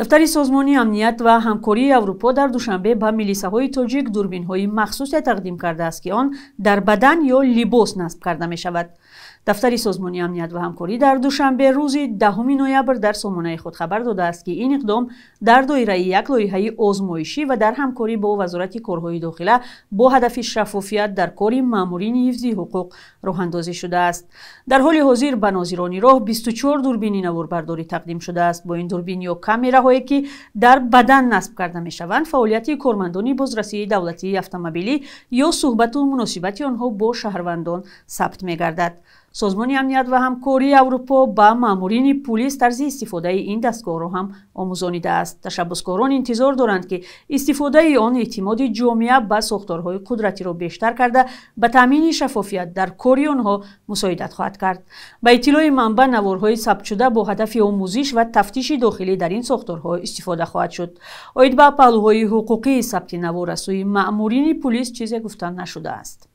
Дафтари Созмони Амният ва Ҳамкории Аврупо дар Душанбе ба милисаҳои тоҷик дурбинҳои махсусе тақдим кардааст, ки он дар бадан ё либос насб карда мешавад. Дафтари Созмони Амният ва Ҳамкорӣ дар Душанбе рӯзи 10 ноябр дар сомонаи худ хабар додааст, ки ин иқдом дар доираи як лоиҳаи озмоишӣ ва дар ҳамкорӣ бо Вазорати корҳои дохила бо ҳадафи шаффофият дар кори маъмурини ҳифзи ҳуқуқ роҳандозӣ шудааст. Дар ҳоли ҳозир ба нозирони роҳ 24 дурбини наворбардорӣ тақдим шудааст. Бо ин дурбин ё камераҳое, ки дар бадан насб карда мешаванд, фаъолияти кормандони бозрасии давлатии автомобилӣ ё суҳбату муносибати онҳо бо шаҳрвандон сабт мегардад. Созмони Амният ва Ҳамкории Аврупо ба маъмурини пулис тарзи истифодаи ин дастгоҳро ҳам омӯзонидааст. Ташаббускорон интизор доранд, ки истифодаи он эътимоди ҷомеа ба сохторҳои қудратиро бештар карда, ба таъмини шаффофият дар кори онҳо мусоидат хоҳад кард. Ба иттилои манбаъ, наворҳои сабтшуда бо ҳадафи омӯзиш ва тафтиши дохилӣ дар ин сохторҳо истифода хоҳад шуд. Оид ба паҳлӯҳои ҳуқуқии сабти навор аз сӯи маъмурини пулис чизе гуфта нашудааст.